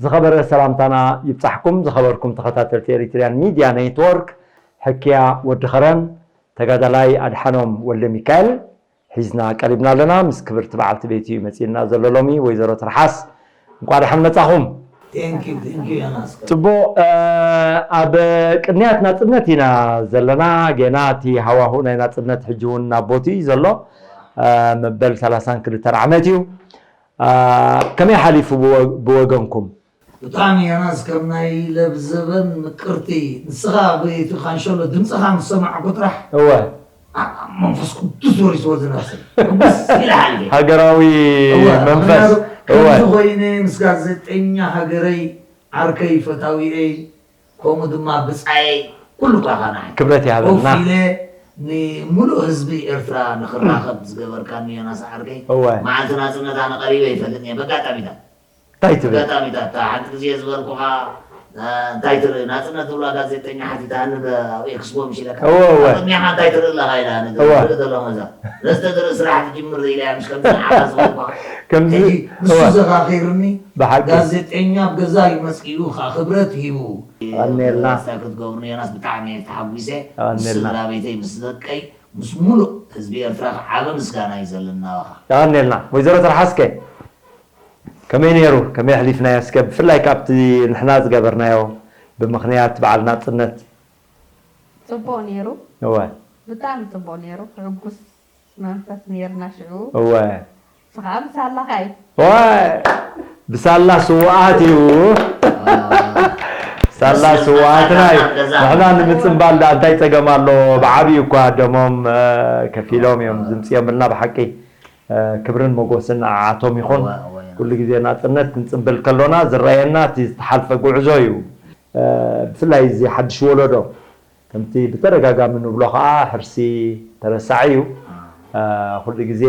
ዝኸበረ ሰላምታና ይብጻሕኩም፣ ዝኸበርኩም ተኸታተልቲ ኤሪትሪያን ሚድያ ኔትወርክ። ሕክያ ወዲ ኸረን፣ ተጋዳላይ ኣድሓኖም ወልደ ሚካኤል ሒዝና ቀሪብና ኣለና። ምስ ክብርቲ በዓልቲ ቤት እዩ መጺእና ዘሎ ሎሚ፣ ወይዘሮ ትርሓስ። እንቋዕ ደሓን መጻኹም። Thank you, thank you, ዮናስ። ጽቡቕ፣ እ፣ ኣብ ቅንያት ናጽነት ኢና ዘለና። ጌና እቲ ሃዋሁ ናይ ናጽነት ሕጂ እውን ናብ ቦትኡ እዩ ዘሎ። እ፣ መበል ሰላሳን ክልተን ዓመት እዩ። እ፣ ከመይ ሓሊፉ ብወ-፣ ብወገንኩም? ብጣዕሚ ዮናስ፣ ከም ናይ ለብዘበን ምቅርቲ፣ ንስኻ ብቲ ካንሸሎ ድምፅኻ ምስ ሰማዕኩ ጥራሕ እወ፣ ኣ-፣ መንፈስ ቅዱስ ወሪስዎ ዝነፍሰይ። ሕጉስ ኢለ ሓሊፈ። ሃገራዊ እወ፣ መንፈስ። ምኽንያቱ እወ፣ ከምዚ ኮይነ ምስ ጋዜጠኛ ሃገረይ፣ ዓርከይ፣ ፈታዊኤይ፣ ከምኡ ድማ ብፃየይ፣ ኩሉ እኳ ኻና ክብረት ይሃበልና። ኮፍ ኢለ ንሙሉእ ህዝቢ ኤርትራ ንኽራኸብ ዝገበርካኒ ዮናስ ዓርከይ፣ እወ። መዓልቲ ናፅነት ኣነ ቀሪበ ይፈልጥን እየ። በጋጣሚታት እንታይ ትብል? በጋጣሚታት፣ እታ ሓንቲ ግዜ ዝበልኩኻ፣ እ፣ እንታይ ትርኢ ናጽነት ዝብላ ጋዜጠኛ ሓቲታኒ ብ-፣ ኣብ ኤክስፖ ምሽ ኢለካ። እወ፣ እወ። ኣብ ቅድሚኻ እንታይ ትርኢ ኣለኻ ኢላ፣ ነ-፣ እወ። ትርኢ ዘለኹ እዛ። ነስተ ትርኢ ስራሕ ትጅምር ኢላ እያ፣ ምሽ ከምዚ ንዓኻ ዝበልኩኻ። ከምዚ፣ ሕጂ ንሱ እወ። ዘኻኺርኒ፣ ብሓቂ። ጋዜጠኛ ኣብ ገዛ እዩ መጺኡ፣ ከዓ ክብረት ሂቡ። ኣሜልና። እንታይ ክትገብሩ ዮናስ፣ ብጣዕሚ እየ ተሓጒሰ። ኣሜልና። ንሱ ስድራ ቤተይ፣ ምስ ደቀይ፣ ምስ ሙሉእ ህዝቢ ኤርትራ ከዓ ዓቢ ምስጋና እዩ ዘለኒ ናባኻ። የቐንየልና። ወይዘሮ ትርሓስከ? ከመይ ነይሩ? ከመይ ኣሕሊፍናዮ? እስከ ብፍላይ ካብቲ ንሕና ዝገበርናዮ ብምኽንያት በዓል ናጽነት። ጽቡቕ ነይሩ። እወ። ብጣዕሚ ጽቡቕ ነይሩ። ሕጉስ መንፈስ ነይርና ሽዑ። እወ። ንስኻ ብሳላኻ እዩ። እወ። ብሳላ ስውኣት እዩ። ሳላ ስውኣትና እዩ። ንሕና ንምጽንባል ደኣ እንታይ ጸገም ኣሎ? ብዓብዩ እኳ ደሞም፣ እ፣ ከፊሎም እዮም ዝምጽኦም ብልና ብሓቂ። እ፣ ክብርን ሞጎስን ንዓዓቶም ይኹን። እወ፣ እወ፣ እወ። ኩሉ ግዜ ናጽነት ክንጽንብል ከሎና ዝረኣየና እቲ ዝተሓልፈ ጉዕዞ እዩ። እ፣ ብፍላይ እዚ ሓድሽ ወለዶ ከምቲ ብተደጋጋሚ ንብሎ ኸዓ ሕርሲ ተረሳዒ እዩ። እ፣ ኩሉ ግዜ፣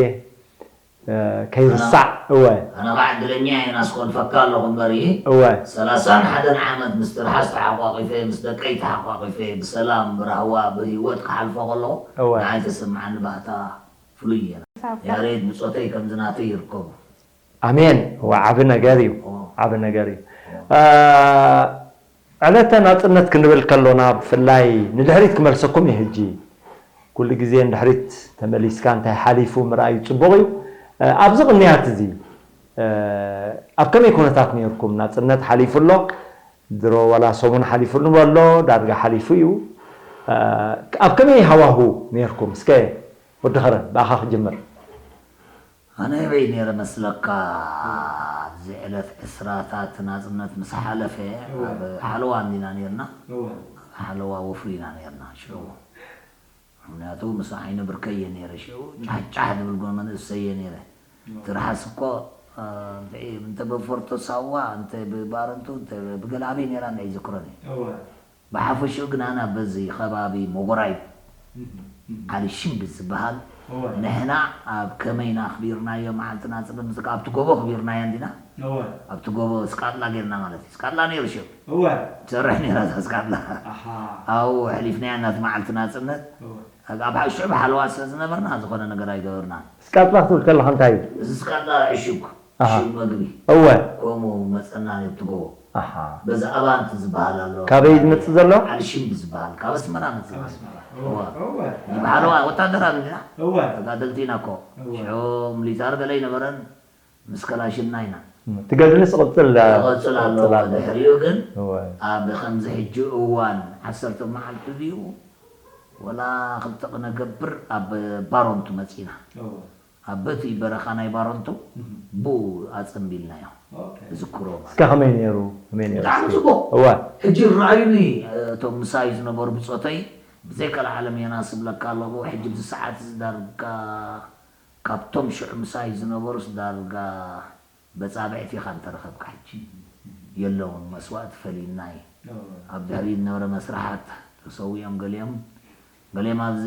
እ፣ ከይርሳዕ። እወ። ኣነ ኸዓ ዕድለኛ እየ፣ ናስኮልፈካ ኣለኹ እምበር፣ እወ። ሰላሳን ሓደን ዓመት ምስ ትርሓስ ተሓቋቒፈ፣ ምስ ደቀይ ተሓቋቒፈ፣ ብሰላም፣ ብራህዋ፣ ብህይወት ክሓልፎ ከለኹ፣ እወ። ንዓይ ተሰምዓኒ ባህታ ፍሉይ እየ። ሳብካ። ያሬድ ብጾተይ ከምዚ ናተይ ይርከቡ። ኣሜን። እወ፣ ዓቢ ነገር እዩ። እወ። ዓቢ ነገር እዩ። እወ። እ፣ ዕለተ ናጽነት ክንብል ከሎና፣ ብፍላይ ንድሕሪት ክመልሰኩም እዩ ሕጂ። ኩሉ ግዜ ንድሕሪት ተመሊስካ እንታይ ሓሊፉ ምርኣዩ ጽቡቕ እዩ። እ፣ ኣብዚ ቅንያት እዚ፣ እ፣ ኣብ ከመይ ኩነታት ነይርኩም? ናጽነት ሓሊፉ ኣሎ፣ ድሮ ዋላ ሰሙን ሓሊፉ ኣሎ፣ ዳርጋ ሓሊፉ እዩ። እ፣ ኣብ ከመይ ሃዋሁ ነይርኩም? እስከ ወዲ ኸረን፣ ብኣኻ ክጅምር። ኣነ ኣበይ ነይረ መስለካ? ኣብዚ ዕለት ዕስራታት ናጽነት ምስ ሓለፈ፣ እወ። ኣብ ሓለዋ እንዲና ነይርና። እወ። ኣብ ሓለዋ ወፍሪ ኢና ነይርና ሽዑ። ምኽንያቱ ምስ ዓይኒ ብርከይ እየ ነይረ ሽዑ። ጫሕ ጫሕ ዝብል ጎ-፣ መንእሰይ እየ ነይረ። እወ። ትርሓስ እኮ፣ እ፣ እንተ፣ እንተ ብፎርቶ ሳዋ፣ እንተ ብባረንቱ፣ እንተ ብገለ ኣበይ ነይራ እንዳ ይዝክሮን እየ። እወ። ብሓፈሽኡ ግን ኣና በዚ ከባቢ ሞጎራይ ዓሊ ሽምቢ ዝበሃል እወ። ንሕና ኣብ ከመይና ኣኽቢርናዮ መዓልቲ ናጽነት ምስ ኣብቲ ጎቦ ኣኽቢርናዮ እንዲና እወ። ኣብቲ ጎቦ ስቃጥላ ጌርና ማለት እዩ። ስቃጥላ ነይሩ ሽም እወ። ትሰርሕ ነይራ እዛ ስቃጥላ ኣሓ ኣብኡ ኣሕሊፍናያ እናቲ መዓልቲ ናጽነት እወ። ኣብ ሽዑ ብሓለዋ ስለ ዝነበርና ዝኾነ ነገር ኣይገበርና። ስቃጥላ ክትብል ከለኻ እንታይ እዩ? እዚ ስቃጥላ ዕሹግ ኣሃ። ሽም መግቢ እወ። ከምኡ መጸና ነብቲ ጎቦ ኣሃ። በዚ ኣባንቲ ዝበሃል ኣሎ ካበይ ዝመጽእ ዘሎ? ዓሊ ሽምቢ ዝበሃል ካብ ኣስመራ መጽእ ዘሎ። ኣስመራ። እወ። እወ። ብሓለዋ ወታደር ኣሉና እወ። ተጋደልቲ ኢና እኮ እወ። ሽዑ ሚሊታር ገለ ኣይነበረን ምስ ከላሽንና ኢና እቲ ገድልስ ይቕጽል ይቐጽል ኣሎ። ይቕጽል ኣሎ። ድሕሪኡ ግን እወ። ኣብ ከምዚ ሕጂ እዋን ዓሰርተ መዓልቲ ድዩ ወላ ክልተ ክነገብር ኣብ ባሮንቱ መጺና። ኣብ በቲ በረኻ ናይ ባሮንቱ ብኡ ኣጸንቢልናዮ። ዝክሮ ማለት እስከ ከመይ ነይሩ? ከመይ ነይሩ? ብጣዕሚ እስኪ? ጽቡቕ። እወ። ሕጂ ረኣዩኒ እቶም ምሳይ ዝነበሩ ብጾተይ ብዘይከልዓለም ዮናስ እብለካ ኣለኹ። ሕጂ ብዚ ሰዓት እዚ ዳርጋ ካብቶም ሽዑ ምሳይ ዝነበሩስ ዳርጋ በጻብዕቲ ኢኻ እንተረኸብካ ሕጂ የለውን። መስዋእቲ ፈሊና እዩ። ኣብ ድሕሪት ዝነበረ መስርሓት ተሰዊኦም ገሊኦም ገሊኦም ኣብዚ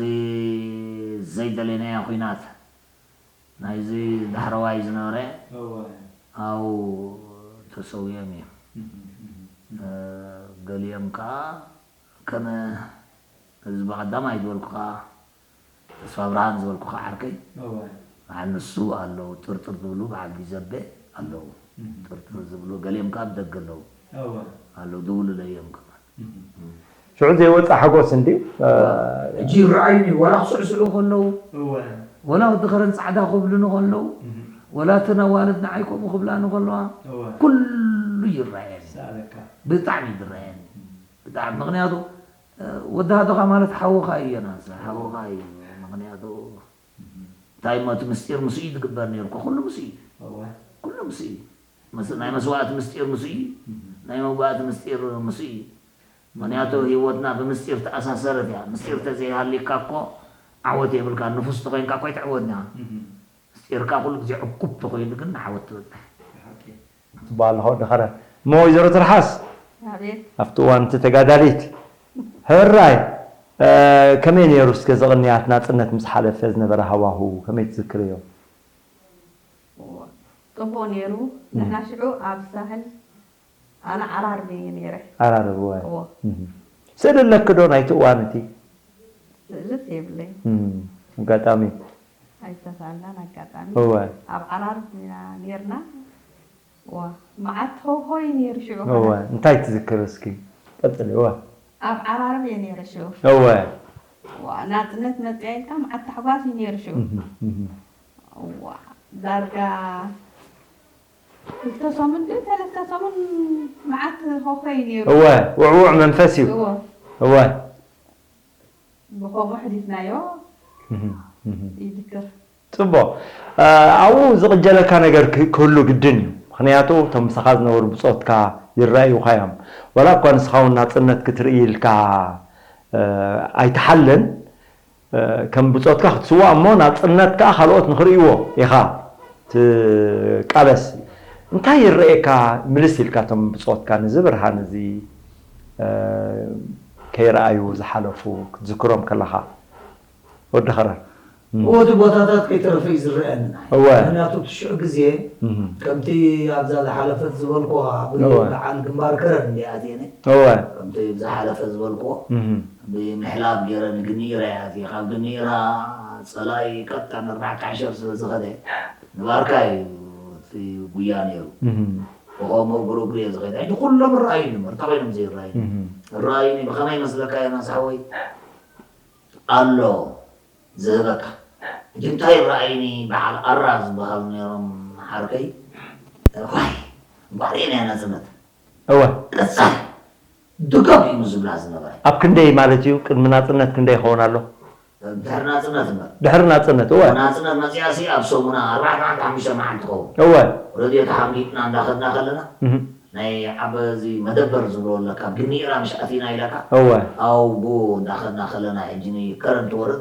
ዘይደለናዮ ኲናት ናይዚ ዳሕረዋይ ዝነበረ ኣብኡ ተሰዊኦም እዮም። ገሊኦም ከዓ ከም እዚ ብቐዳማይ ዝበልኩኻ ተስፋ ብርሃን ዝበልኩኻ ዓርከይ በዓል ንሱ ኣለዉ ጥርጥር ዝብሉ በዓል ዲዘበ ኣለዉ ጥርጥር ዝብሉ ገሊኦም ከዓ ብደገ ኣለዉ ኣለዉ ድውሉለ እዮም ከማን ሽዑ ዘይወፅእ ሓጎስ እንድዩ ሕጂ ይረኣዩኒ ወላ ክስዕስዑ ከለዉ ወላ ወዲ ከረን ፃዕዳ ክብሉኒ ከለዉ ወላ እተን ኣዋልድ ንዓይ ከምኡ ክብላኒ ከለዋ ኩሉ ይረኣየኒ ብጣዕሚ ይረኣየኒ ብጣዕሚ ምክንያቱ ወዲ ሃዶኻ ማለት ሓውኻ እዩ ዮናስ ሓውኻ እዩ ምክንያቱ እንታይ እሞ እቲ ምስጢር ምስኡ እዩ ዝግበር ነይሩ እኮ ኩሉ ምስኡ እዩ ኩሉ ምስኡ እዩ ምስ- ናይ መስዋእቲ ምስጢር ምስኡ እዩ ናይ መዋእቲ ምስጢር ምስኡ እዩ ምክንያቱ ህይወትና ብምስጢር ተኣሳሰረት እያ ምስጢር ተዘይሃሊካ እኮ ዓወት የብልካ ንፉስ ተኮይንካ እኮ ኣይትዕወትን ኢኻ ምስጢርካ ኩሉ ግዜ ዕኩብ ተኮይኑ ግን ንዓወት ትበፅሕ ትበሃል ኣለኻ ወዲ ከረን እሞ ወይዘሮ ትርሓስ ኣቤት ኣብቲ እዋን እቲ ተጋዳሊት ሕራይ እ፣ ከመይ ነይሩ እስከ ዘቕንያት ናፅነት ምስ ሓለፈ ዝነበረ ሃዋሁ ከመይ ትዝክርዮ ጥቡቕ ነይሩ ንሕና ሽዑ ኣብ ሳህል ኣነ ዓራርቢ እየ ነይረ ዓራርብ እወ እዎ እህ። ስእሊ ኣለኪ ዶ ናይቲ እዋን እቲ ስእልስ የብለይ እም፣ ኣጋጣሚ ኣይተሳልናን ኣጋጣሚ እወ ኣብ ዓራርብ ኢና ነይርና ዋ መዓት ሆሆይ ነይሩ ሽዑ እወ እንታይ ትዝክር እስኪ ቀፅሊ እወ ኣብ ዓራርብ እየ ነይረ ሽዑ እወ ዋ ናፅነት መፅያ ኢልካ መዓት ታሕጓስ እዩ ነይሩ ሽዑ እህ፣ እህ። ዋ ዳርጋ ክልተ ሰሙን ድዩ ሰለስተ ሰሙን መዓት ሆሆይ ነይሩ እወ ውዕውዕ መንፈስ እዩ እዎ እወ ብከምኡ ሕሊፍናዮ እህ፣ እህ። ይዝክር ፅቡቕ ኣብኡ ዝቕጀለካ ነገር ክህሉ ግድን እዩ ምክንያቱ እቶም ምሳኻ ዝነበሩ ብፆትካ ይረኣዩካ እዮም ዋላ እኳ ንስኻ እውን ናፅነት ክትርኢ ኢልካ ኣይትሓልን ከም ብፆትካ ክትስዋእ እሞ ናፅነት ከዓ ካልኦት ንክርእይዎ ኢኻ ትቃለስ እንታይ ይረኤካ ምልስ ኢልካ እቶም ብፆትካ ነዚ ብርሃን እዚ ከይረኣዩ ዝሓለፉ ክትዝክሮም ከለኻ ወዲ ኸረን እቲ ቦታታት ከይተረፈ እዩ ዝረአየኒ እወ ምክንያቱ እቲ ሽዑ ግዜ ከምቲ ኣብዛ ዝሓለፈት ዝበልኩዋ እወ። በዓል ግንባር ከረን እንዲኣ ኣትየኒ እወ ከምቲ ዝሓለፈ ዝበልኩዎ ብምሕላብ ገይረ ንግኒራ እያ ኣትየ ካብ ግኒራ ፀላኢ ቀጥታ ንርባዕተ ዓሸር ስለ ዝኸደ ንባርካ እዩ እቲ ጉያ ነይሩ ብኸምኡ ብርግሪ እየ ዝኸደ ሕጂ ኩሎም ይረኣዩኒ እሞ እንታይ ኮይኖም ዘይረኣዩኒ ይረኣዩኒ ብኸመይ መስለካ ዮናስ ሓወይ ኣሎ ዝህበካ ሕጂ እንታይ ይረኣይኒ በዓል ኣራ ዝበሃሉ ነይሮም ሓርከይ ዋይ እምበኣር ኢና ናፅነት እወ ቀፃል ድገም እዩ ዝብላ ዝነበረ ኣብ ክንደይ ማለት እዩ ቅድሚ ናፅነት ክንደይ ይኸውን ኣሎ ድሕሪ ናፅነት እምበር ድሕሪ ናፅነት እወ ናፅነት መፅያሲ ኣብ ሰሙና ኣርባዕተ መዓልቲ ሓሙሽተ መዓልቲ ትኸውን እወ ረድዮ ተሓንጊጥና እንዳኸድና ከለና እህ፣ ናይ ዓበዚ መደበር ዝብሎ ኣለካ ግኒራ ምሽ ኣቲና ኢለካ እወ ኣውቦ እንዳኸድና ከለና ሕጂ ንከረን ትወርድ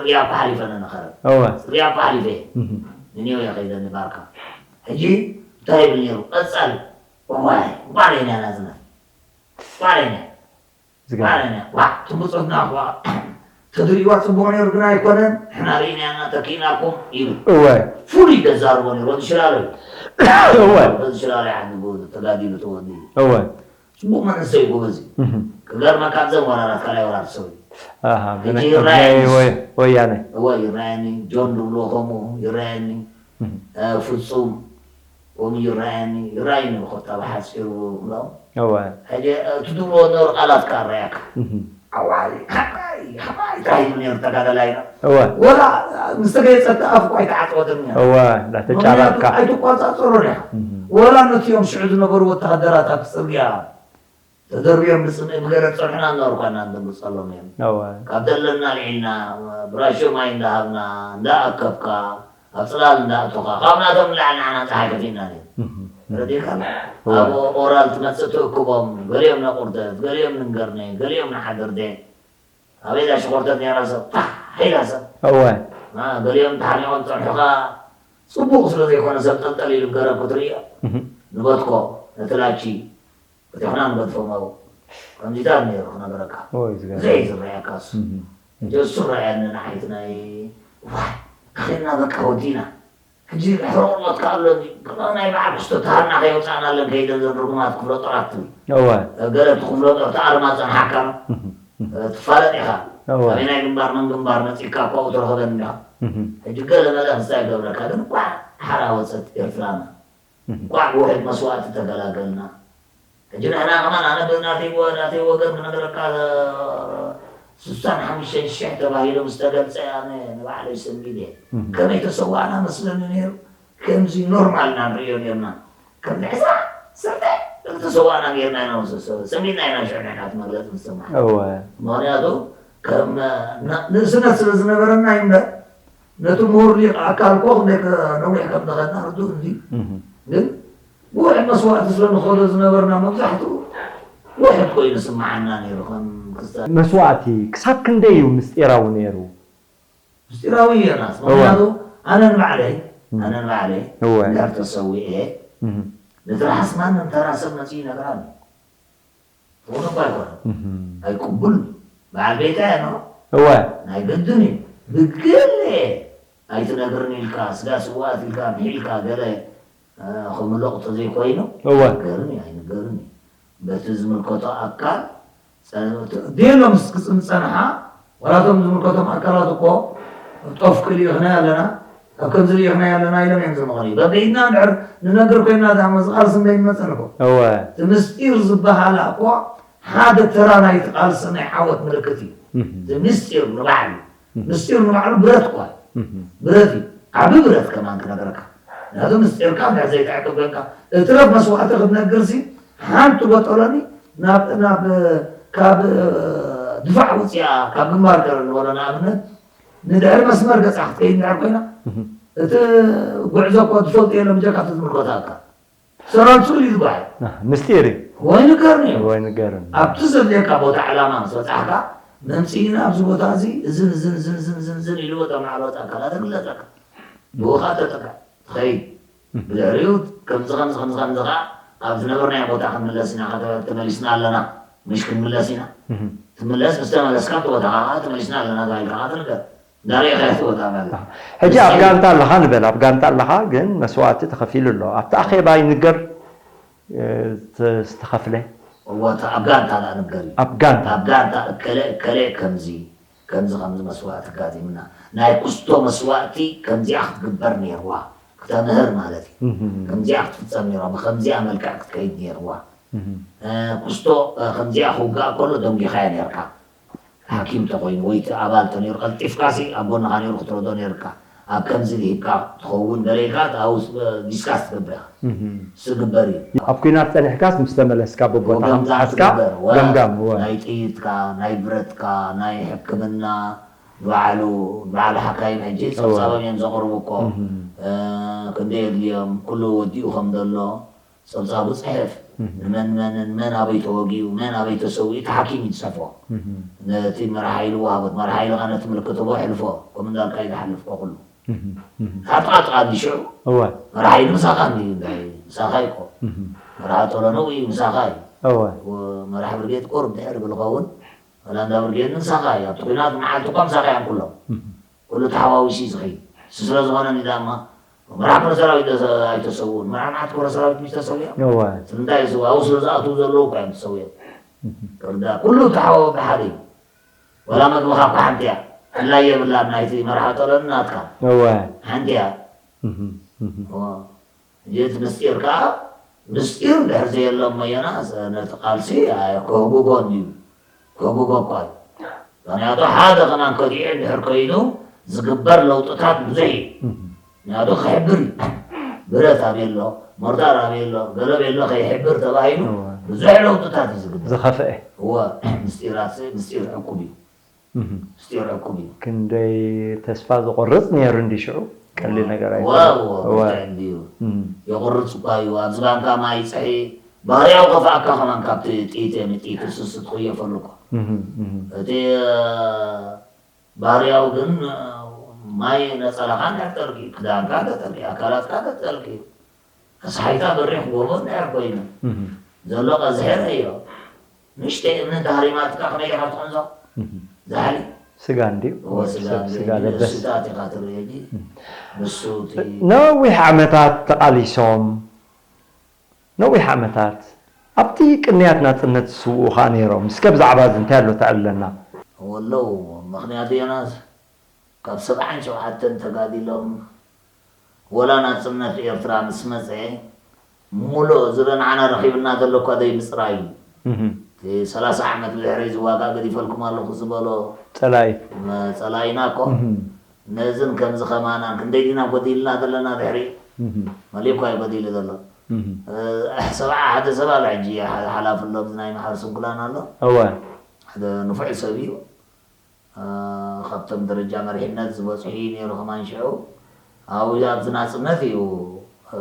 ሪያ እኮ ሓሊፈ ነነኸረን እወ ሪያ እኮ ሓሊፈ እየ እህ፣ ንኒው እየ ከይደ ንባርካ ሕጂ እንታይ ይብል ነይሩ ቀፃሊ እዋይ ባሬና ናዝነት ባሬና ዝገርም ባሬና ዋ ትምፅና ዋ ተድሪዋ ፅቡቅ ነይሩ ግና ኣይኮነን ሕና ርኢናና ተኪእናኩም ይብል እወ ፍሉይ ደዛርቦ ነይሩ ወዲ ሽላሎ እዩ እወ ወዲ ሽላሎ ይዓድቡ ተጋዲሉ ተወዲ እወ ፅቡቅ መንእሰይ ጎበዝ እዩ እህ፣ ክገርመካ ኣብዘን ወራራት ካልኣይ ወራር ሰው እዩ ኣሃ፣ ሕጂ ብናይ ይረኣየኒ። ወያነ እወ ይረኣየኒ ጆን ድብልዎ ከምኡ ይረኣየኒ እህ፣ እ፣ ፍፁም ከምኡ ይረኣየኒ ይረኣየኒ ብኮታ ብሓፂሩ ብሎም እወ ሕጂ እቲ ድብልዎ ነበሩ ቃላት ከዓ ረኣየካ እህ፣ ሓዋይ ሓዋይ ሓዋይ እንታይ ኢሉ ነይሩ ተጋዳላይና። እወ ወላ ምስ ተገየፀካ ኣፍ እኳ ኣይተዓፀወትን እያ። እወ እንዳተጫራርካ ኣይትቋፃፀሮ ዲኻ። እህ። ወላ ነቲኦም ሽዑ ዝነበሩ ወተሃደራት ኣብቲ ፅርግያ ተደርብዮም ብፅምኢ ብገለ ዝፀንሑና እናወርኳና እንደምፀሎም እዮም። እወ ካብ ደለና ልዒልና ብራሾ ማይ እንዳሃብና እንዳኣከብካ ኣብ ፅላል እንዳእቶኻ ካብ ናቶም ንላዕሊ ንዓና ፀሓይ ከፊእና ነይሩ። እህ። ረዲካ እወ። ኣብ ኦራል ትመፅእ ትእክቦም ገሊኦም ነቁርደት ገሊኦም ንንገርነ ገሊኦም ንሓድርደ ኣበይ እዛ ሽኮርተት ነይራ ሰብ ታሕ ኢላ ሰብ እወ ማ ገሊኦም ተሓኒቖም ፀንሑኻ ፅቡቕ ስለ ዘይኮነ ሰብ ጠልጠል ኢሉ ገረብ ክትርእዮ እህ። ንበትኮ ነቲ ላቺ በቲሕና ንገድፎም ኣብኡ ከምዚታት ነይሩ ክነገረካ እወ ዝገርም ዘይ ዝረኣየካ እሱ እህ። ሕጂ እሱ ረኣየኒ ንዓይቲ ናይ ዋይ ኣኺልና በቃ ወዲና ሕጂ ሕሮ ቁርበት ከኣሎ ናይ በዓል ክስቶ ተሃና ከየውፃእናለን ከይደን ዘን ርጉማት ክፍለ ጦራት ትብል እወ ገለ እቲ ክፍለ ጦር ተኣርማ ፀንሓካ እህ። እህ። ትፋለጥ ኢኻ እወ ኣበናይ ግንባር መን ግንባር መፂካ እኳ ትረኸበኒ ኢኻ እህ። ሕጂ ገለ መለ ክስታይ ገብረካ ግን እኳ ሓራ ወፀት ኤርትራና እህ። እንኳዕ ብውሕድ መስዋእቲ ተገላገልና ሕጂ ንሕና ከማን ኣነ ብናተይ ወ- ናተይ ወገን ክነገረካ ስሳን ሓሙሽተን ሽሕ ተባሂሉ ምስ ተገልፀ ኣነ ንባዕለይ ስንቢድ እየ እህ። ከመይ ተሰዋእና መስለኒ ነይሩ ከምዚ ኖርማል ኢና ንርእዮ ነርና ከም ዕስራ ስርተ ዝተሰዋእና ጌርና ኢና ንወስድ ሰንቢድና ኢና ሽዑ ንሕና እቲ መግለፂ ንሰማዕ እወ ምክንያቱ ከም ና- ንእስነት ስለ ዝነበረና እዩ እምበር ነቲ ምሁር ሊቅ ኣካል ኮ ክንደይ ከ- ነዊሕ ከም ተኸድና ርዱእ እንዲ እህ። ግን ብውሕድ መስዋእቲ ስለ ንኸዶ ዝነበርና መብዛሕትኡ ውሕድ ኮይኑ ስምዓና ነይሩ ከም ክስተ መስዋእቲ ክሳብ ክንደይ እዩ ምስጢራዊ ነይሩ ምስጢራዊ እየናስ ምክንያቱ ኣነ ንባዕለይ ኣነ ንባዕለይ እወ እንድሕር ተሰዊኤ እህ። ንትርሓስ ማንም ተራ ሰብ መፅኡ ይነግራ ኣሎ እውን እኳ ኣይኮነ እህ። ኣይቅቡል በዓል ቤታ እየ ነው እወ ናይ ግድን እዩ ብግሌ ኣይትነግርን ኢልካ ስጋ ስዋኣት ኢልካ ምሒልካ ገለ እ፣ ክምለቑ ተዘይኮይኑ እወ ገርን እዩ ኣይንገርን እዩ በቲ ዝምልከቶ ኣካል ጸ- ት- ድየሎም ምስ ክጽም ዝጸንሓ ዋላቶም ዝምልከቶም ኣካላት እኮ ጦፍ ክልኢኽና ኣለና ኣብ ከምዚ ልኢኽና ኣለና ኢሎም እዮም ዝመቐሉ በበይድና እንድሕር ንነግር ኮይና ዳ መዝቓል ስንበይ ንመጸን እኮ እወ እቲ ምስጢር ዝበሃላ እኮ ሓደ ተራ ናይቲ ቃልሲ ናይ ዓወት ምልክት እዩ እህ። እቲ ምስጢር ንባዕሉ ምስጢር ንባዕሉ ብረት እኳ እዩ እህ። ብረት እዩ ዓቢ ብረት ከማን ክነግረካ ምክንያቱ ምስጢርካ እንድሕር ዘይትዕቅብ ኮይንካ እትረፍ መስዋእቲ ክትነግር ሲ ሓንቲ በጠሎኒ ናብ ናብ ካብ ድፋዕ ውፅያ ካብ ግንባር ገረ ንበሎ ንኣብነት ንድሕሪ መስመር ገፃ ክትከይድ እንድሕር ኮይና እቲ ጉዕዞ እኮ ትፈልጡ የለን ብጀካ እቲ ዝምልከቶ ኣካል ሰራዊት ስእሉ ይጓዓዝ ምስጢር እዩ ወይ ንገርኒ እዩ ወይ ንገርኒ ኣብቲ ዘድልየካ ቦታ ዕላማ ምስ በፃሕካ መምፅኢና ኣብዚ ቦታ እዚ እዝን እዝን እዝን እዝን እዝን እዝን ኢሉ በቶም ላዕለዎት ኣካላት ይግለፀካ ብኡ ከዓ ተጠቅዕ ትኸይድ ብድሕሪኡ ከምዚ ከምዚ ከምዚ ከምዚ ከዓ ኣብ ዝነበርናዮ ቦታ ክንምለስ ኢና ከተበ- ተመሊስና ኣለና ምሽ ክንምለስ ኢና ትምለስ ምስ ተመለስካ ኣብቲ ቦታኻ ከዓ ተመሊስና ኣለና ተባሂልካ ከዓ ትንገር እንዳርኢኻዮ ትወጣ ማለት ሕጂ ኣብ ጋንታ ኣለኻ ንበል ኣብ ጋንታ ኣለኻ ግን መስዋእቲ ተኸፊሉ ኣሎ ኣብቲ ኣኼባ ይንገር ዝተኸፍለ እወ ኣብ ጋንታ ዳ ንገር እዩ ኣብ ጋንታ ኣብ ጋንታ እከለ እከለ ከምዚ ከምዚ ከምዚ መስዋእቲ ኣጋጢምና ናይ ኩስቶ መስዋእቲ ከምዚኣ ክትግበር ነይርዋ ክተምህር ማለት እዩ ከምዚኣ ክትፍፀም ነይርዋ ብከምዚኣ መልክዕ ክትከይድ ነይርዋ ኩስቶ ከምዚኣ ክውጋእ ከሎ ደንጊኻዮ ነይርካ ሓኪም ተኮይኑ ወይ እቲ ኣባል ተነይሩ ቀልጢፍካ ሲ ኣብ ጎንኻ ነይሩ ክትረዶ ነይርካ ኣብ ከምዚ ሂብካ ትኸውን ገለ ኢልካ ኣብኡ ዲስካስ ትገብር ኢኻ ስግበር እዩ ኣብ ኩናት ፀኒሕካስ ምስ ተመለስካ በቦታኻ ወገምታ ምፅሓስካ ትግበር ወላ ገምጋም እወ ናይ ጥይትካ ናይ ብረትካ ናይ ሕክምና ባዕሉ ባዕሉ ሓካይም ሕጂ ፀብፃቦም እዮም ዘቕርቡ እኮ ክንደይ የድልዮም ኩሉ ወዲኡ ከም ዘሎ ፀብፃቡ ፅሕፍ ንመን መንን መን ኣበይ ተወጊኡ መን ኣበይ ተሰዊኡ እቲ ሓኪም እዩ ዝፀፎ ነቲ መርሓ ኢሉ ወሃቦት መርሓ ኢሉ ከዓ ነቲ ምልክት ህቦ ሕልፎ ከምኡ እንዳልካ እዩ ዝሓልፍኮ ኩሉ ሓጥቓጥቓ እንዲ ሽዑ እወ መርሓ ኢሉ ምሳኻ እንዲ እንታይ ምሳኻ ይኮ መርሓ ጦሎነው እዩ ምሳኻ እዩ እወ መራሕ ብርጌድ ቁርብ ድሕሪ ብልኸውን ወላ እንዳ ብርጌድ ምሳኻ እዩ ኣብቲ ኩናት መዓልቲ እኳ ምሳኻ እዮም ኩሎም ኩሉ ተሓዋዊሱ እዩ ዝኸይድ እሱ ስለ ዝኾነ ዳማ መራሕ ክብረ ሰራዊት ኣይተሰውኡን መራሕ መዓት ክብረ ሰራዊት ምስ ተሰውያ እወ ስለምንታይ ዝሰው ኣብኡ ስለ ዝኣትዉ ዘለዉ እኳ እዮም ተሰውዮም ርዳ ኩሉ ተሓዋዊ ብሓደ እዩ ወላ መግብኻ እኳ ሓንቲ እያ ሕላይ የብላን ናይቲ መርሓ ጠሎን ናትካ እወ ሓንቲ እያ እወ። ሕጂ እቲ ምስጢር ከዓ ምስጢር እንድሕር ዘየሎ እሞ የናስ ነቲ ቃልሲ ኣይ- ክህጉጎ እንድዩ ክህጉጎ እኳ እዩ ምክንያቱ ሓደ ከማን ከዲዑ እንድሕር ከይዱ ዝግበር ለውጥታት ብዙሕ እዩ። ምክንያቱ ክሕብር እዩ። ብረት ኣበይ ኣሎ፣ ሞርታር ኣበይ ኣሎ፣ ገለ ኣበይ ኣሎ ከይሕብር ተባሂሉ ብዙሕ ለውጥታት እዩ ዝግበር። ዝኸፍአ። እወ፣ ምስጢራት ምስጢር ዕቁብ እዩ። ምስጢር ዕቁብ እዩ። ክንደይ ተስፋ ዘቆርጽ ነይሩ እንዲ ሽዑ፣ ቀሊል ነገር ኣይኮነን። እወ፣ እወ። ብልክዕ እንድዩ። የቑርጽ እኳ እዩ። ኣብዚ ባንካ ማይ ይጽሒ፣ ባህርያዊ ከፍኣካ ከማን ካብቲ ጥይት ንጥይት ስስ ትኽየፈሉ እኮ። እቲ ባህርያዊ ግን ማይ ነጸላኻ እንድሕር ጠርቂ፣ ክዳንካ ተጠርቂ፣ ኣካላትካ ተጠርቂ፣ ኣስሓይታ በሪኽ ጎቦ እንድሕር ኮይኑ፣ ዘሎ ቀዝሒ ርእዮ። ንእሽተይ እምኒ እንተሃሪማትካ ከመይ ኢኻ ትቕንዞ? ዛሕሊ? ስጋ እንድዩ። እወ፣ ስጋ ሰብ እንድዩ። ስጋ ለበስ። ንእሱታት ኢኻ ትርኢ ሕጂ። ንሱ እቲ ነዊሕ ዓመታት ተቓሊሶም፣ ነዊሕ ዓመታት ኣብቲ ቅንያት ናጽነት ዝስውኡ ኸኣ ነይሮም። እስከ ብዛዕባ እዚ እንታይ ኣሎ ተዕልለና? ወለው፣ ምኽንያቱ ዮናስ፣ ካብ ሰብዓን ሸውዓተን ተጋዲሎም፣ ወላ ናጽነት ኤርትራ ምስ መጸ፣ ሙሉእ ዝረ ንዓና ረኺብና ዘሎ እኳ ዘይምጽራዩ። እቲ ሰላሳ ዓመት ብድሕረይ ዝዋጋእ ገዲፈልኩም ኣለኹ ዝበሎ ጸላኢ። መ-፣ ጸላኢና እኮ። ነዝን ከምዚ ከማናን ክንደይ ዲና ጎዲልና ዘለና ድሕሪ? መሊኡ እኳ እዩ ጎዲሉ ዘሎ። እ፣ ሰብዓ ሓደ ሰብ ኣሎ ሕጂ፣ ሓ-፣ ሓላፊ ኣሎ፣ ኣብዚ ናይ መሓር ስንኩላን ኣሎ። እወ። ሓደ ንፉዕ ሰብ እዩ። እ፣ ካብቶም ደረጃ መሪሕነት ዝበጽሑ እዩ ነይሩ ከማን ሽዑ። ኣብኡ ኣብዚ ናጽነት እዩ፣ እ፣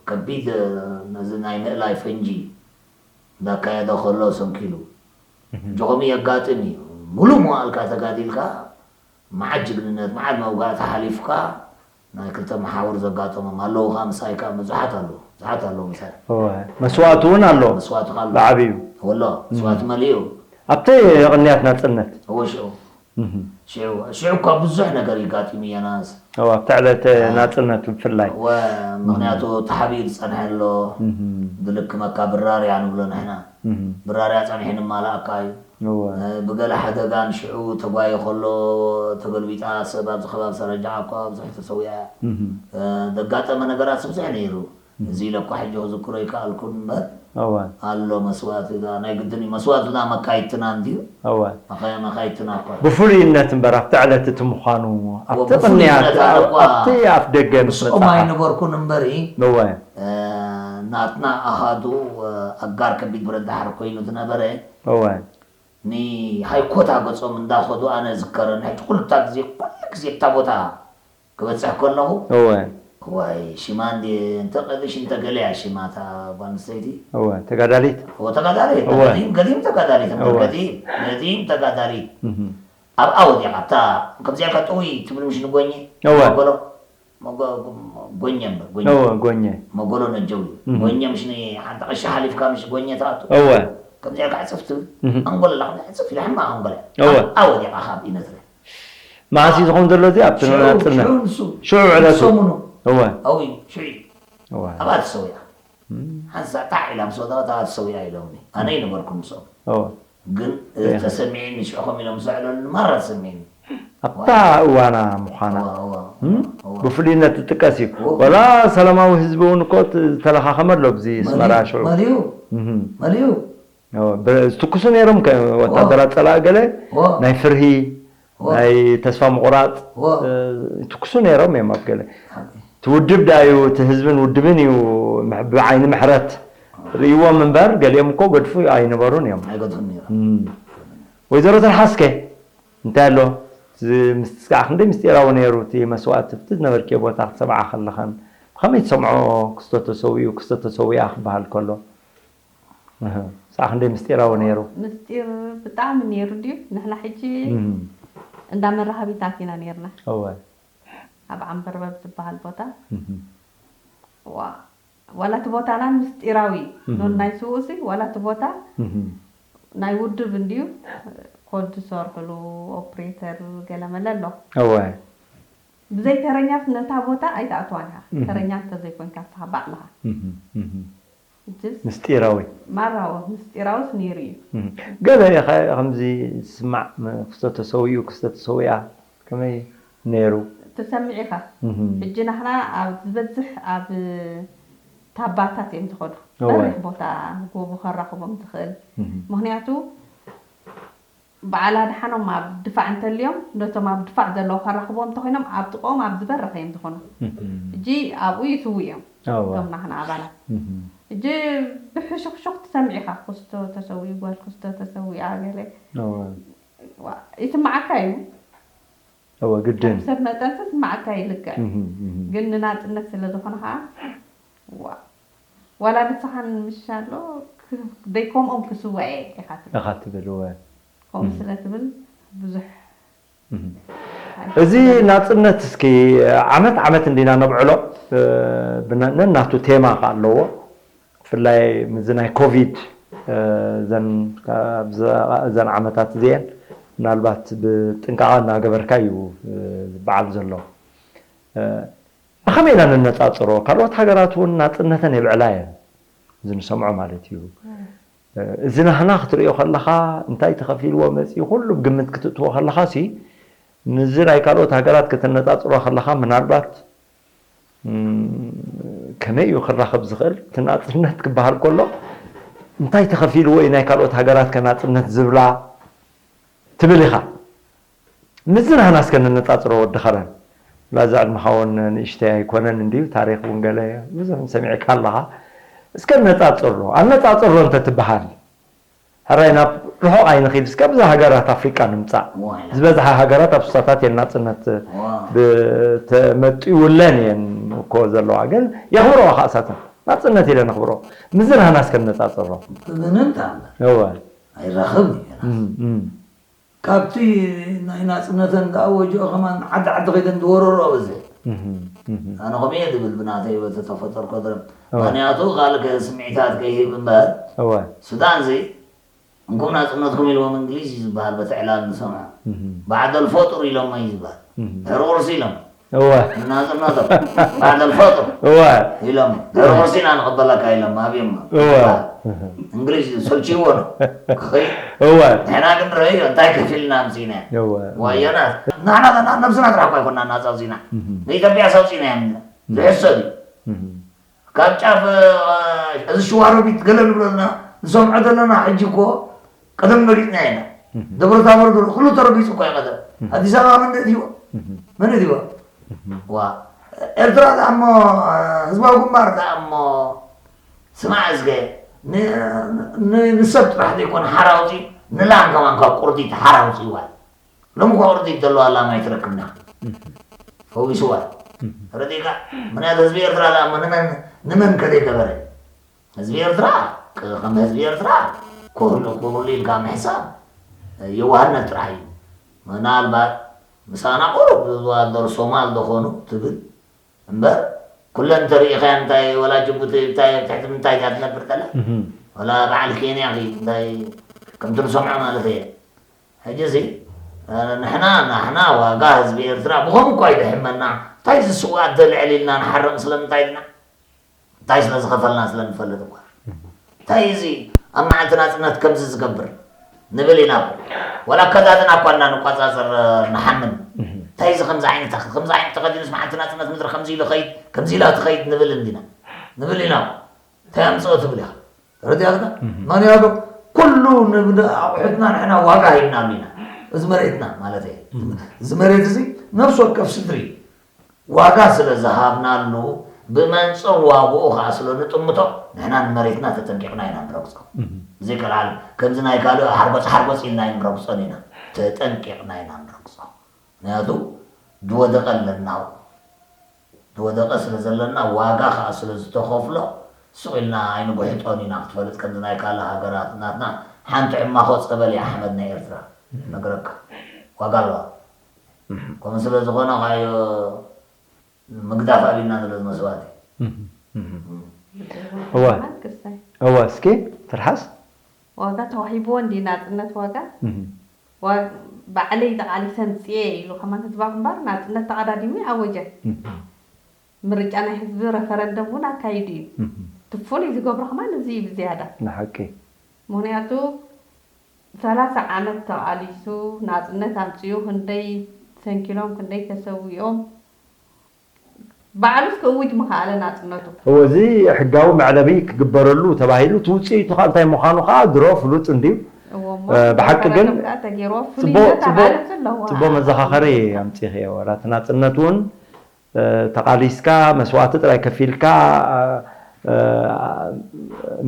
ከቢድ፣ እ፣ ነዚ ናይ ምእላይ ፈንጂ እንዳካየደ ከሎ ሰንኪሉ። እጆኹም የጋጥም እዩ። ሙሉእ መዋእልካ ተጋዲልካ፣ መዓት ጅግንነት፣ መዓት መውጋእቲ ሓሊፍካ፣ ናይ ክልተ መሓውር ዘጋጠሞም ኣለዉ። ከኣ ምሳይ ከኣ ብዙሓት ኣለዉ። ብዙሓት ኣለዉ ምሳይ። እወ። መስዋእቲ እውን ኣሎ። መስዋእቲ ከኣ ኣሎ። ብዓብዩ። ወሎ፣ መስዋእቲ መሊኡ። ኣብቲ ቅንያት ናጽነት። እወ፣ ሽዑ። ሽዑ፣ ሽዑ እኳ ብዙሕ ነገር ይጋጥም እዩ፣ ዮናስ። እወ፣ ኣብቲ ዕለት ናጽነት ብፍላይ። እወ፣ ምኽንያቱ ተሓቢኡ ዝጸንሐ ኣሎ። ብልክመካ ብራርያ ንብሎ ንሕና። ብራርያ ጸኒሑ ንማልኣካ እዩ። እወ። እ፣ ብገለ ሓደጋ ንሽዑ ተጓየ ከሎ ተገልቢጣ ሰብ ኣብዚ ከባቢ ሰረጃዓ እኳ ብዙሕ ተሰዊኣ እያ። እ፣ ዘጋጠመ ነገራት ብዙሕ ነይሩ። እዚ ኢለ እኳ ሕጂ ክዝክሮ ይከኣልኩን እምበር እወ። ኣሎ መስዋእቲ እዛ ናይ ግድን እዩ። መስዋእቲ እዛ መካይድትና እንድዩ። እወ። መካ-፣ መካይድትና እኳ። ብፍሉይነት እምበር ኣብቲ ዕለት እቲ ምዃኑ፣ እወ፣ ኣብቲ ብፍሉይነት ቅንያት፣ ኣነ እኳ ኣብቲ ኣፍ ደገ ምስ ምስኦም መጻኻ። ኣይነበርኩን እምበሪ፣ እወ። እ፣ ናትና ኣሃዱ፣ እ፣ ኣጋር ከቢድ ብረት ድሓር ኮይኑ ዝነበረ፣ እወ። ንሃይኮታ ገጾም እንዳኸዱ ኣነ ዝከረኒ። ሕጂ ኩሉ እታ ግዜ፣ ኩሉ ግዜ እታ ቦታ ክበጽሕ ከለኹ፣ እወ። ዋይ፣ ሽማ እንዲ እንተ ቀልሽ እንተ ገለ እያ ሽማ እታ ጓል ኣንስተይቲ። እወ፣ ተጋዳሊት። እወ፣ ተጋዳሊት። እወ። ገዲም፣ ገዲም ተጋዳሊት። እወ። ገዲም፣ ገዲም ተጋዳሊት። እህ። ኣብኣ ወዲቓ፣ ኣብታ ከምዚኣ ኢልካ ጥውይ ትብል ምሽ ንጎኘ? እወ። መጎሎ፣ መጎ-፣ ጎኘ እምበር፣ ጎኘ። እወ፣ ጎኘ። መጎሎ ነጀው እዩ። እህ። ጎኘ ምሽ ንሓንቲ ቀሺ ሓሊፍካ ምሽ ጎኘ ትኣቱ። እወ። ከምዚኣ ኢልካ ዕጽፍ ትብል። እህ። ኣንጎላ ከምዚኣ ዕጽፍ ኢላ ሕማቕ ኣንጎላ። እወ። ኣብኣ ወዲቓ ካብ እዩ ነትረ። መዓስ እዩ ዝኾን ዘሎ እዚ? ኣብቲ ሽዑ፣ ናጽነት? ሽዑ ንሱ። ሽዑ ዕለቱ? ሰሙኑ። እወ። ኣብኡ እዩ፣ ሽዑ እዩ። እወ። ኣብኣ ተሰዊኣ። እም። ሓንሳእ ጣዕ ኢላ ምስ ወደቐት ኣብኣ ተሰዊኣ ኢሎምኒ። ኣነ ኣይነበርኩን ምስኦም። እወ። ግን እወ። ተሰሚዕኒ ሽዑ ከም ኢሎም ዝሰዕለሉ ማራ ተሰሚዕኒ። ኣብታ እዋና ምዃና። እወ፣ እወ፣ እም? እወ። ብፍሉይነት ዝጥቀስ እዩ። እወ። ወላ ሰላማዊ ህዝቢ እውን እኮ ት-፣ ዝተለኻኸመ ኣሎ ኣብዚ ኣስመራ መሊኡ፣ ሽዑ። መሊኡ። እም። መሊኡ። እወ፣ ብ-፣ ዝትኩሱ ነይሮም ከ-፣ ወታደራት ጸላኢ ገለ እወ። ናይ ፍርሂ፣ እወ። ናይ ተስፋ ምቑራጽ፣ እወ። እ፣ ይትኩሱ ነይሮም እዮም ኣብ ገለ። ሓቂ። እቲ ውድብ ዳዩ፣ እቲ ህዝብን ውድብን እዩ ምሕ-፣ ብዓይኒ ምሕረት ርእይዎም እምበር፣ ገሊኦም እኮ ገድፉ ኣይነበሩን እዮም። ኣይገድፉን ነይሮም። እም። ወይዘሮ ትርሓስከ፣ እንታይ ኣሎ? እዚ ምስ-፣ ስጋዕ ክንደይ ምስጢራዊ ነይሩ እቲ መስዋእቲ፣ ኣብቲ ዝነበርክዮ ቦታ ክትሰምዓ ከለኸን፣ ብኸመይ ትሰምዖ? ክስቶ ተሰዊኡ፣ ክስቶ ተሰዊኣ ክበሃል ከሎ? እህ፣ ሳዕ ክንደይ ምስጢራዊ ነይሩ። ምስጢር ብጣዕሚ ነይሩ ድዩ? ንሕና ሕጂ እም። እንዳ መራኸቢታት ኢና ነይርና። እወ። ኣብ ዓንበርበር ዝበሃል ቦታ። እም። ዋ-፣ ዋላ እቲ ቦታና ምስጢራዊ እዩ። እም። ኖን ናይ ስውኡሲ ዋላ እቲ ቦታ እም። ናይ ውድብ እንድዩ ኮድ ዝሰርሕሉ ኦፕሬተር ገለ መለ ኣሎ። እወ። ብዘይ ተረኛስ ነታ ቦታ ኣይትኣትዋን ኢኻ። እም። ተረኛ እንተዘይኮንካ ንስኻ ባዕልኻ። እም፣ እም። እጅስ ምስጢራዊ። ማራዎ ምስጢራውስ ነይሩ እዩ። እም። ገለ ኢኻ ከምዚ ዝስማዕ ም-፣ ክስተ ተሰዊኡ፣ ክስተ ተሰዊኣ ከመይ ነይሩ? ትሰምዕ ኢኻ። እም። ሕጂ ናህና ኣብ ዝበዝሕ ኣብ ታባታት እዮም ዝኸዱ። እወ። በሪኽ ቦታ ጎቦ ከራኽቦም ዝኽእል። እም። ምኽንያቱ በዓል ኣድሓኖም ኣብ ድፋዕ እንተልዮም፣ ነቶም ኣብ ድፋዕ ዘለዉ ከራኽብዎም እንተኾይኖም፣ ኣብ ጥቕኦም ኣብ ዝበረኸ እዮም ዝኾኑ። ሕጂ ኣብኡ ይስዉ እዮም፣ እወ። እቶም ናህና ኣባላት። ሕጂ ብሕሹኽሹኽ ትሰምዕ ኢኻ፣ ክስቶ ተሰዊኡ፣ ጓል ክስቶ ተሰዊኣ፣ ገለ እወ። ዋ- ይስማዓካ እዩ። እወ፣ ግድን። ሰብ መጠን ስማዕካ ይልክዕ። እህ፣ እህ። ግን ንናጽነት ስለ ዝኾነ ከዓ፣ ዋ- ዋላ ንስኻን ምሻሎ ክ- ደይ ከምኦም ክስዋኤ ኢኻ ትብል። ኢኻ ትብል፣ እወ። ከምኡ ስለ ትብል ብዙሕ እህ። እዚ ናጽነት እስኪ ዓመት ዓመት እንዲና ነብዕሎ፣ እ፣ ብና- ነናቱ ቴማ ከ ኣለዎ። ብፍላይ ምዚ ናይ ኮቪድ፣ እ፣ ዘን ኣብዚ- እዘን ዓመታት እዚአን ምናልባት ብጥንቃቐ እናገበርካ እዩ፣ እ፣ ዝበዓል ዘሎ። እ፣ ብኸመይ ኢና ንነጻጽሮ? ካልኦት ሃገራት እውን ናጽነተን የብዕላ እየን፣ እዚ ንሰምዖ ማለት እዩ። እ፣ እዚ ናህና ክትርእዮ ከለኻ እንታይ ተኸፊልዎ መጺኡ ኩሉ ብግምት ክትእትዎ ከለኻ ሲ፣ ንዚ ናይ ካልኦት ሃገራት ክትነጻጽሮ ከለኻ ምናልባት፣ እም፣ ከመይ እዩ ክራኸብ ዝኽእል? እቲ ናጽነት ክበሃል ከሎ እንታይ ተኸፊልዎ እዩ ናይ ካልኦት ሃገራት ከ ናጽነት ዝብላ ትብል ኢኻ። ምስዚ ናህና እስከ ነነጻጽሮ ወዲ ኸረን። ላዛ ዕድመኻ እውን ንእሽተይ ኣይኮነን እንድዩ፣ ታሪኽ እውን ገለ ብዙሕ ሰሚዕካ ኣለኻ። እስከ ነጻጽሮ፣ ኣነጻጽሮ እንተ ትበሃል፣ ሕራይ ናብ ርሑቕ ኣይንኺድ፣ እስከ ብዛ ሃገራት ኣፍሪቃ ንምጻእ። ዋላ። ዝበዝሓ ሃገራት ኣብ ስሳታት እየን ናጽነት ዋ። ብተመጢውለን እየን እኮ ዘለዋ፣ ግን የኽብረዋ ከዓ እሳተን ናጽነት ኢለን ኣኽብሮ። ምስዚ ናህና እስከ ነጻጽሮ። ምንም ተኣምር እወ። ኣይራኸብን እዩ። እም፣ እም። ካብቲ ናይ ናጽነተን ዝኣወጅኦ ከማን ዓዲ ዓዲ ከይደን ዝወረርኦ በዝሕ። እህ፣ እህ። ኣነ ከምኡ እየ ዝብል ብናተይ በቲ ተፈጠርኮ ደረብ። እወ። ምኽንያቱ ካልእ ከ ስምዒታት ከይህብ እምበር እወ። ሱዳን ዚ እንኩም ናጽነትኩም ኢልዎም እንግሊዝ እዩ ዝበሃል በቲ ዕላል ንሰምዖ። እህ። ባዕደል ፈጡር ኢሎሞ እዩ ዝበሃል። እህ። ድሕሪ ቁርሲ ኢሎም እወ። ናጽነቶም ባዕደል ፈጡር እወ። ኢሎም ድሕሪ ቁርሲ ኢና ንቕበለካ ኢሎም ኣብዮሞ። እወ። እንግሊዝ ሰልችይዎ ነው ክኸይድ እወ። ንሕና ግን ረእዮ እንታይ ከፊልና ኣምጺና እወ። ዋዮናት ንሕና ነብስና ጥራሕ እኳ ኣይኮና ናጻ ኣውጺና እህ። ንኢትዮጵያ ኣውጺና እዮም ዝሕሰብ እዩ እህ። ካብ ጫፍ እዚ ሽዋሮቢት ገለ ንብለና ንሰምዖ ዘለና ሕጂ እኮ ቀደም መሪፅና ኢና ደብረ ታቦር ገለ ኩሉ ተረጊፁ እኮ እዩ ቀደም ኣዲስ ኣበባ መን ነእትይዎ መን ነእትይዎ ዋ ኤርትራ ደኣ እሞ ህዝባዊ ግንባር ደኣ እሞ ስማዕ እዝገ ንሰብ ጥራሕ ዘይኮነ ሓራውፂ ንላም ከማን ካብ ቁርዲት ሓራውፂ ዋል ሎሚ እኳ ቁርዲት ዘለዋ ላም ኣይትረክብና ፈዊስዋ ረዲካ ምክንያቱ ህዝቢ ኤርትራ ደኣ እሞ ንመን ንመን ከደይ ገበረ ህዝቢ ኤርትራ ከም ህዝቢ ኤርትራ ክህሉ ክህሉ ኢልካ ምሕሳብ የዋህነት ጥራሕ እዩ ምናልባት ምሳና ቁሩብ ዝዋደር ሶማል ዝኾኑ ትብል እምበር ኩለን ተሪኢኻያ እንታይ ወላ ጅቡቲ እንታይ ትሕቲ ምንታይ እያ ትነብር ተላ ወላ በዓል ኬንያ እንታይ ከምቲ ንሰምዖ ማለት እየ ሕጂ እዚ ንሕና ናሕና ዋጋ ህዝቢ ኤርትራ ብኸም እኳ ይደሕመና እንታይ ዝስዋእ ልዕል ኢልና ንሓርቕ ስለምንታይ ድና እንታይ ስለ ዝኸፈልና ስለ ንፈልጥ እኳ እንታይ እዚ ኣብ መዓልቲ ናፅነት ከምዚ ዝገብር ንብል ኢና ወላ ኣከዳድና እኳ እና ንቋፃፀር ንሓምን እንታይ እዚ ከምዚ ዓይነት ከምዚ ዓይነት ተኸዲኑስ መዓልቲ ናፅነት ምድሪ ከምዚ ኢሉ ኸይድ ከምዚ ኢላ ትኸይድ ንብል እንዲና ንብል ኢና እንታይ ኣምፅኦ ትብል ኢኻ ተረዲኣልካ ምክንያቱ ኩሉ ኣቑሑትና ንሕና ዋጋ ሂብናሉ ኢና እዚ መሬትና ማለት እዩ እዚ መሬት እዚ ነፍሲ ወከፍ ስድሪ ዋጋ ስለ ዝሃብናሉ ብመንፅር ዋግኡ ከዓ ስለ ንጥምቶ ንሕና ንመሬትና ተጠንቂቕና ኢና ንረግፆ ብዘይከልዓል ከምዚ ናይ ካልእ ሓርጎፅ ሓርጎፅ ኢልና ኣይንረግፆን ኢና ተጠንቂቕና ኢና ንረግፆ ምክንያቱ ዝወደቐ ኣለና ዝወደቐ ስለ ዘለና ዋጋ ከዓ ስለ ዝተኸፍሎ ስቕ ኢልና ኣይንጉሕጦን ኢና ክትፈልጥ ከምዚ ናይ ካልእ ሃገራት ናትና ሓንቲ ዕማኾ ፀበል እያ ሓመድ ናይ ኤርትራ ነግረካ ዋጋ ኣለዋ ከምኡ ስለ ዝኾነ ካዮ ምግዳፍ ኣብና ዘሎ መስዋእቲ እወ እስኪ ትርሓስ ዋጋ ተዋሂብዎ እንዲ ናፅነት ዋጋ ባዕለይ ተቓሊሰ ምፅኤ ኢሉ ከማን ህዝባዊ ግንባር ናፅነት ተቐዳዲሙ ኣወጀ ምርጫ ናይ ህዝቢ ረፈረንደም እውን ኣካይዱ እዩ እቲ ፍሉይ ዝገብሮ ከማን እዚ እዩ ብዝያዳ ንሓቂ ምክንያቱ ሰላሳ ዓመት ተቓሊሱ ናፅነት ኣምፅኡ ክንደይ ሰንኪሎም ክንደይ ተሰዊኦም ባዕሉስ ክእውጅ ምኸኣለ ናፅነቱ እወ እዚ ሕጋዊ መዕለቢ ክግበረሉ ተባሂሉ እቲ ውፅኢቱ ከዓ እንታይ ምዃኑ ከዓ ድሮ ፍሉጥ እንድዩ እዎም ብሓቂ ግን ተገይርዎ ፍሉይነት ኣብ ዓለም ዘለዋ ጽቡቕ መዘኻኸሪ ኣምጺኽዮ። ዋላ እቲ ናጽነት እውን ተቓሊስካ መስዋእቲ ጥራይ ከፊልካ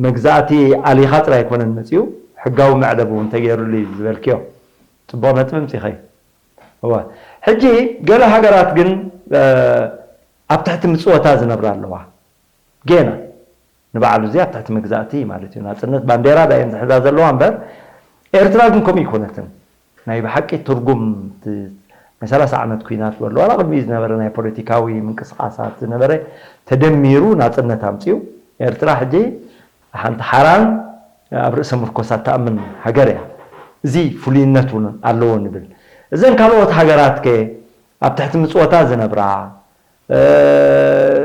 መግዛእቲ ኣሊኻ ጥራይ ኣይኮነን መጺኡ፣ ሕጋዊ መዕለቢ እውን ተገይሩሉ እዩ ዝበልክዮ። ጽቡቕ ነጥቢ ኣምጺኸይ። እወ። ሕጂ ገለ ሃገራት ግን ኣብ ትሕቲ ምጽወታ ዝነብራ ኣለዋ። ጌና ንባዕሉ እዚ ኣብ ትሕቲ መግዛእቲ ማለት እዩ። ናጽነት ባንዴራ ዳየን ዝሕዛ ዘለዋ እምበር ኤርትራ ግን ከምኡ ኣይኮነትን። ናይ ብሓቂ ትርጉም ናይ ሰላሳ ዓመት ኲናት በሉ ዋላ ቅድሚኡ ዝነበረ ናይ ፖለቲካዊ ምንቅስቃሳት ዝነበረ ተደሚሩ ናጽነት ኣምጺኡ። ኤርትራ ሕጂ ሓንቲ ሓራን ኣብ ርእሰ ምርኮሳ ትኣምን ሃገር እያ። እዚ ፍሉይነት እውን ኣለዎ ንብል። እዘን ካልኦት ሃገራት ከ ኣብ ትሕቲ ምጽወታ ዝነብራ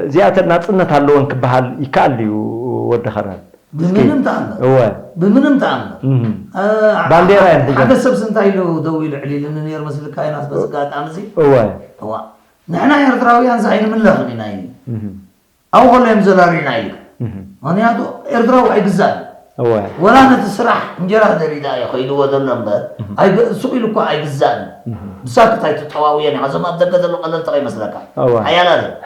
እዚኣተን ናጽነት ኣለወን ክበሃል ይከኣል ድዩ ወዲ ኸረን? እስኪ። ብምንም ተኣምር እወ ብምንም ተኣምር እም። እ፣ ባንዴራ እየን ሒዘን። ሓደ ሰብሲ እንታይ ኢሉ ደው ኢሉ ዕሊልኒ ነይሩ መስልካ ዮናስ በዚ ኣጋጣሚ እዚ እወ እዋ ንሕና ኤርትራውያን ሲ ኣይንምለኽን ኢና ኢሉ እም። ኣብኡ ከሎ እዮም ዘራርዩና ኢሉ እም። ምክንያቱ ኤርትራዊ ኣይግዛእን እወ ወላ ነቲ ስራሕ እንጀራ ደሪዳ እየ ከይድዎ ዘሎ እምበር ኣይግ- ሱቕ ኢሉ እኳ ኣይግዛእን ብሳክት ኣይትጠዋውየን ኢኻ እዞም ኣብ ደገ ዘለዉ ቀለልቲ ከይመስለካ እወ ሓያላት እዮም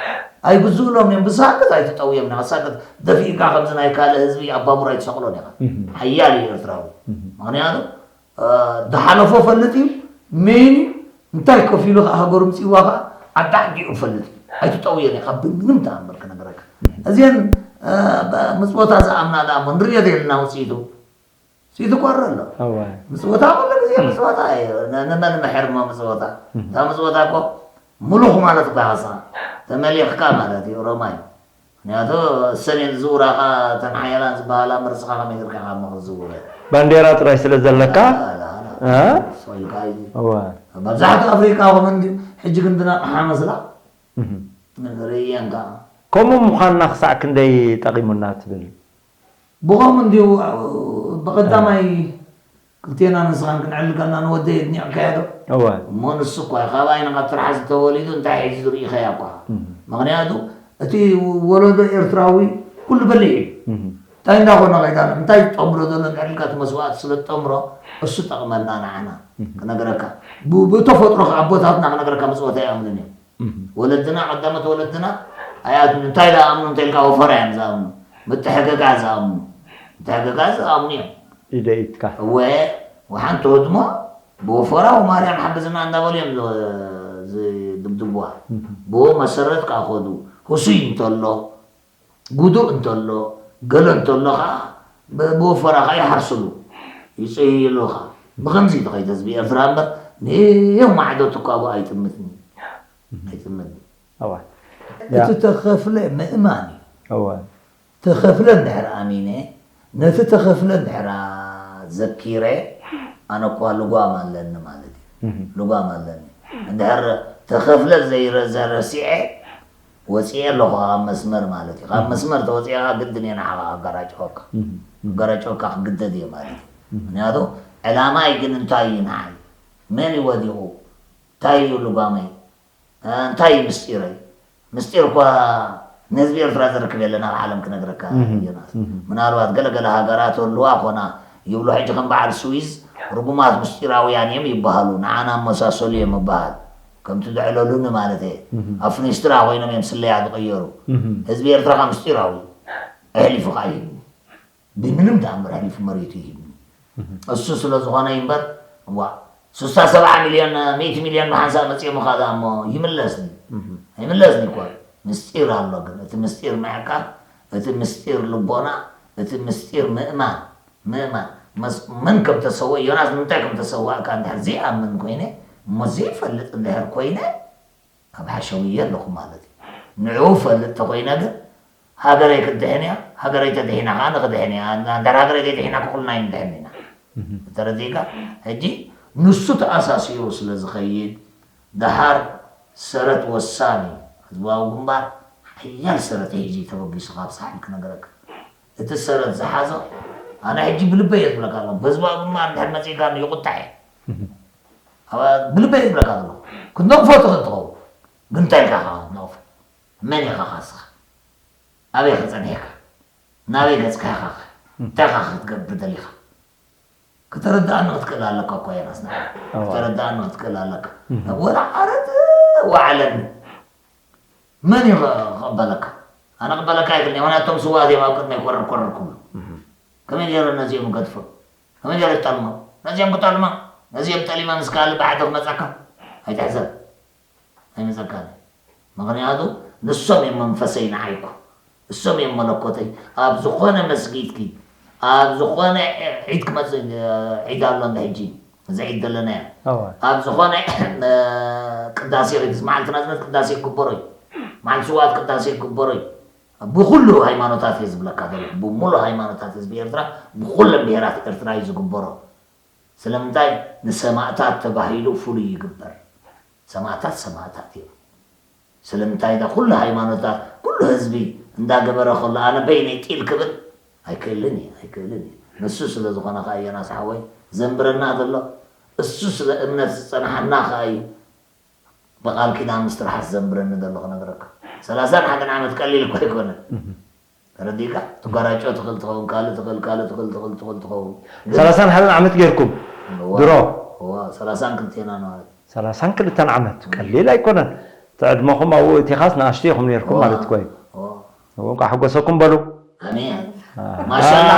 ኣይግዝእሎም እዮም ብሳክት ኣይትጠውዮም ኢኻ ሳክት ደፊእካ ከምዚ ናይ ካልእ ህዝቢ ኣብ ባቡር ኣይትሰቕሎን ኢኻ ሓያል እዩ ኤርትራዊ ምክንያቱ እ፣ ዝሓለፎ ፈልጥ እዩ ሜን እዩ እንታይ ከፊሉ ከዓ ሃገሩ ምፅዋ ከዓ ዓዲ ዓዲኡ ፈልጥ እዩ ኣይትጠውዮን ኢኻ ብምንም ተኣምር ክነግረካ እዚአን እ፣ ብ- ምፅወታ ዝኣምና ደኣ እሞ ንርእዮ ዘለና ውፅኢቱ ውፅኢቱ ቆረ ኣሎ እወ ምፅወታ ኩሉ ግዜ ምፅወታ እዩ ን- ንመን ምሕር እሞ ምፅወታ እታ ምፅወታ እኮ ሙሉኽ ማለት እኮ ኢኻ ንስኻ ተመሊኽካ ማለት እዩ ኦሮማይ ምክንያቱ እሰን እየን ዝዝውራኻ እተን ሓያላን ዝበሃላ መርስኻ ከመይ ጌርካ ኢኻ እሞ ክትዝውረ ባንዴራ ጥራይ ስለ ዘለካ እ? ሰው ኢልካ እዩ እወ መብዛሕትኡ ኣፍሪቃ ከምኡ እንዲ ሕጂ ግን ድናቕሓ መስላ እም። ንርእየን ከዓ ከምኡ ምዃንና ክሳዕ ክንደይ ጠቒሙና ትብል ብኸምኡ እንዲሁ ብቐዳማይ ክልቴና ንስኻን ክንዕልል ከለና ንወደይ ኣድኒቕካዮ ዶ እወ እሞ ንሱ እኳ እዩ ካባይ ንኻብ ትርሓ ዝተወሊዱ እንታይ ሒዙ ዝርኢኸያ እኳ ምኽንያቱ እቲ ወለዶ ኤርትራዊ ኩሉ በሊሕ እዩ እንታይ እንዳኾነ ከይዳ እንታይ ዝጠምሮ ዘሎ እንድሕር ኢልካ እቲ መስዋእቲ ስለ ዝጠምሮ እሱ ጠቕመና ንዓና ክነግረካ ብ- ብተፈጥሮ ከ ኣቦታትና ክነግረካ ምፅወታ ይኣምንን እዮም ወለድና ቀዳሞት ወለድና ኣይኣትኑ እንታይ ዝኣምኑ እንተ ኢልካ ወፈራ እዮም ዝኣምኑ ምትሕግጋዝ ዝኣምኑ ምትሕግጋዝ ዝኣምኑ እዮም ኢደ ኢድካ እወ ወሓንቲ ህድሞ ብወፈራ ወማርያም ሓግዝና እንዳበሉ እዮም ዝ- ዝድብድብዋ ብኡ መሰረት ከዓ ከዱ ህሱይ እንተሎ ጉዱእ እንተሎ ገለ እንተሎ ከዓ ብ- ብወፈራ ከዓ ይሓርስሉ ይፅይሉ ከዓ ብከምዚ ተኸይደ ህዝቢ ኤርትራ እምበር ንየማዕዶ ትኳቡ ኣይጥምትኒ ኣይጥምትኒ እወ እቲ ተኸፍለ ምእማን እዩ እወ ተኸፍለ እንድሕር ኣሚነ ነቲ ተኸፍለ እንድሕር ዘኪረ ኣነ እኳ ልጓም ኣለኒ ማለት እዩ ልጓም ኣለኒ እንድሕር ተኸፍለ ዘይረ- ዘረሲዐ ወፂኤ ኣለኹ ካብ መስመር ማለት እዩ ካብ መስመር ተወፂእካ ግድን እየ ንዓኻ ኣጋራጭወካ ኣጋራጭወካ ክግደድ እየ ማለት እዩ ምክንያቱ ዕላማይ ግን እንታይ እዩ ንዓይ መን እዩ ወዲቑ እንታይ እዩ ልጓመይ እንታይ እዩ ምስጢረይ ምስጢር እኳ ንህዝቢ ኤርትራ ዘርክብ የለን ኣብ ዓለም ክነግረካ ዮናስ ምናልባት ገለገለ ሃገራት ኣለዋ ኮና ይብሉ ሕጂ ከም በዓል ስዊዝ ርጉማት ምስጢራውያን እዮም ይበሃሉ ንዓና ኣመሳሰሉ እዮም ይበሃል ከምቲ ዘዕለሉኒ ማለት እየ ኣብ ፍኒስትራ ኮይኖም እዮም ስለያ ዝቐየሩ ህዝቢ ኤርትራ ከ ምስጢራዊ ኣሕሊፉ ከዓ ይህብኒ ብምንም ተኣምር ኣሕሊፉ መሬቱ ይህብኒ እሱ ስለ ዝኾነ እዩ እምበር ዋ ስሳ ሰብዓ ሚልዮን ሚእቲ ሚልዮን ብሓንሳእ መፅኦም ኻ እሞ ይምለስኒ ኣይምለስኒ እኮ ምስጢር ኣሎ ግን እቲ ምስጢር ምዕቃብ እቲ ምስጢር ልቦና እቲ ምስጢር ምእማን ምእማን መን ከም ተሰወ ዮናስ ንምንታይ ከም ተሰዋእካ እንድሕር ዘይኣምን ኮይነ እሞ ዘይፈልጥ እንድሕር ኮይነ ኣብ ሓሸውየ ኣለኹ ማለት እዩ ንዕኡ ፈልጥ ተኮይነ ግን ሃገረይ ክትድሕን እያ ሃገረይ ተድሒና ከዓ ንክድሕን እያ እንድሕር ሃገረይ ዘይድሒና ኩልና ይንድሕን ኢና ተረዲእካ ሕጂ ንሱ ተኣሳሲሩ ስለ ዝኸይድ ደሓር ሰረት ወሳኒ ህዝባዊ ግንባር ሓያል ሰረት ሒዙ ተበጊሱ ካብ ሳሕል ክነገረካ እቲ ሰረት ዝሓዞ ኣነ ሕጂ ብልበይ እየ ዝብለካ ኣሎ ብህዝባዊ ግንባር እንድሕር መፂእካ ይቁጣዕ እየ ብልበይ ዝብለካ ዘሎ ክትነቕፎ ትኽእል ትኸውን ግን እንታይ ኢልካ ኢኻ ክትነቕፎ መን ኢኻ ካስኻ ኣበይ ኸ ጸኒሕካ ናበይ ገጽካ ኢኻ እንታይ ኢኻ ክትገብር ደሊኻ ከተረድኣኒ ክትክእል ኣለካ እኮ ዮናስ፣ ንዓይ እዋ። ከተረድኣኒ ክትክእል ኣለካ። እህ። ወላ ዓረት ዋዕለኒ። መን እዩ ክቕበለካ? ኣነ ክቕበለካ ኣይክእልን እየ። ምኽንያቱ እቶም ስውኣት እዮም ኣብ ቅድመይ ኮረር ኮረር ክብሉ። እህ። ከመይ ገይረ ነዚኦም እገድፎም? ከመይ ገይረ ክጠልሞም? ነዚኦም ክጠልማ፣ ነዚኦም ጠሊማ ምስ ካልእ ብሓደ ክመጻካ? ኣይትሕሰብ። ኣይመጸካን። ምኽንያቱ ንሶም እዮም መንፈሰይ ንዓይ እኮ። እሶም እዮም መለኮተይ። ኣብ ዝኾነ መስጊድኪ፣ ኣብ ዝኾነ ዒድ ክመጽእ፣ ዒድ ኣሎ እንደ ሕጂ፣ እዚ ዒድ ዘለናዮ። እወ። ኣብ ዝኾነ ቅዳሴ ኺድ፣ መዓልቲ ናጽነት ቅዳሴ ክግበሮ እዩ። መዓልቲ ስውኣት ቅዳሴ ክግበሮ እዩ። ብኹሉ ሃይማኖታት እየ ዝብለካ ዘለኹ። ብሙሉ ሃይማኖታት ህዝቢ ኤርትራ፣ ብኹሎም ብሄራት ኤርትራ እዩ ዝግበሮ። ስለምንታይ ንሰማእታት ተባሂሉ ፍሉይ ይግበር? ሰማእታት ሰማእታት እዮም። ስለምንታይ ዳ ኩሉ ሃይማኖታት፣ ኩሉ ህዝቢ እንዳገበረ ከሎ ኣነ በይነይ ጢል ክብል ኣይክእልን እየ፣ ኣይክእልን እየ። ንሱ ስለ ዝኾነ ከኣ ዮናስ ሓወይ ዘንብረና ዘሎ፣ እሱ ስለ እምነት ዝጸንሓና ከኣ እዩ። ብቓል ኪዳን ምስ ጥራሕ ዘንብረኒ ዘሎ ክነግረካ። ሰላሳን ሓደን ዓመት ቀሊል እኮ ኣይኮነን። እህ። ተረዲእካ? ትጓራጮ ትኽእል ትኸውን፣ ካልእ ትኽእል፣ ካልእ ትኽእል፣ ትኽእል፣ ትኽእል ትኸውን። ግን ሰላሳን ሓደን ዓመት ጌርኩም? እዋ፣ ድሮ? እዋ፣ ሰላሳን ክልቴና ማለት። ሰላሳን ክልተን ዓመት፣ ቀሊል ኣይኮነን። እቲ ዕድመኹም ኣብኡ እቲኻስ ንኣሽቱ ኢኹም ኔርኩም እዋ፣ ማለት እኮ እዩ። እዋ። እዋ፣ እንቋዕ ሓጎሰኩም በሉ። ኣሜን። ኣሃ። ማሻላ፣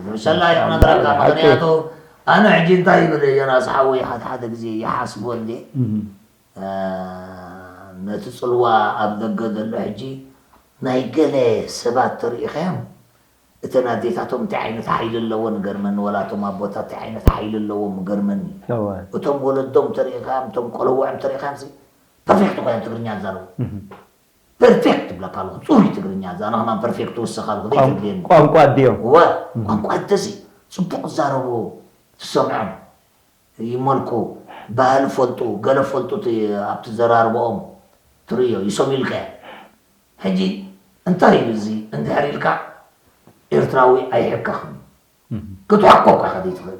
ማሻላ እዮም ነገራካ። ሓቂ። ምኽንያቱ ኣነ ሕጂ እንታይ ይብል ዮናስ ሓወይ፣ ሓደ ሓደ ግዜ ይሓስቦ እንዴ? እህ። እ፣ ነቲ ጽልዋ ኣብ ደገ ዘሎ ሕጂ ናይ ገለ ሰባት ተሪኢኻዮም፣ እተን ኣዴታቶም እንታይ ዓይነት ሓይሊ ኣለወን እገርመኒ፣ ወላ እቶም ኣቦታት እንታይ ዓይነት ሓይሊ ኣለዎም እገርመኒ። እወ። እቶም ወለዶም ተሪኢኻዮም፣ እቶም ቆለውዖም ተሪኢኻዮም፣ ሲ ፐርፌክት ኮይኖም ትግርኛ ዝዛረቡ። እህ። ፐርፌክት እብለካ ኣለኹ፣ ጽሩይ ትግርኛ፣ እዛ ንኽማን ፐርፌክት ትውስኽ ኣለኹ፣ ቋን-፣ ዘይትድልየኒ። ቋንቋ ኣዲኦም። እወ፣ እህ። ቋንቋ ኣደሲ ጽቡቕ ዝዛረቡ ትሰምዖም። ይመልኩ፣ ባህሊ ፈልጡ፣ ገለ ፈልጡ እቲ ኣብቲ ዘራርባኦም ትርእዮ፣ ይሰምዩልካ እዮም። ሕጂ እንታይ እዩ እዚ እንድሕር ኢልካ፣ ኤርትራዊ ኣይሕከኽን እዩ። እህ። ክትሕኮ እኳ ኢኻ ዘይትኽእል።